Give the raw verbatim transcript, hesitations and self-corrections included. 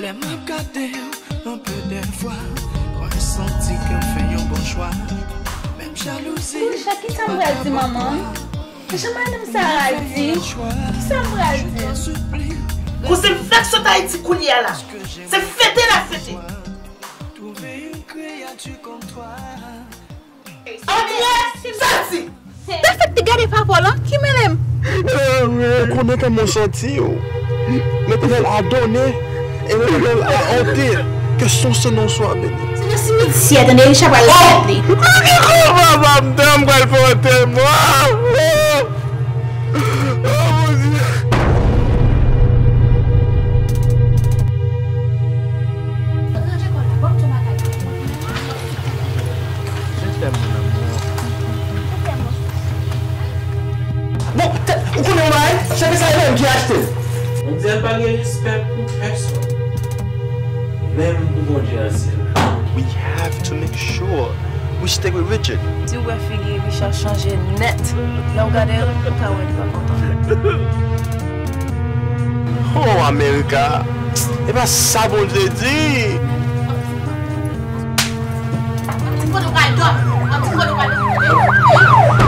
M ap gade w anpil de fwa, mwen santi ke m fè yon bon chwa. Menm jalouzi. Richard, kisa m pral di manman m? Jan madanm Sara di, kisa m pral di? Kouzen m fèk sot Ayiti kounye a la. Se fete l ap fete. Antre! Soti! Tafèt te gade papa w lan, ki mennen m? Ou konnen kòman w santi w. Letènèl a donnen, e Letènèl a ôte. Que son Saint-Nom soit béni. Se nan simityè, tande, Richard pral fèt li. Papa m, dan m pral fè anterman. Oh, mon Dieu. Ranje kò la, ban m di w bagay. Je t'aime, mon amour. Bon, tèt, ou konnen yon bagay? Cheve sa e menm ki achte l. Mondyal pa gen respè pou pèsonn. Menm pou Bondye nan syèl la. We have to make sure we stay with Richard. Si w wè figi Richard chanje nèt, lè w gade l, ou ka wè li pa kontan. Oh, America! E pa sa Bondye di! Ti kote w pral dòmi, ti kote w pral dòmi.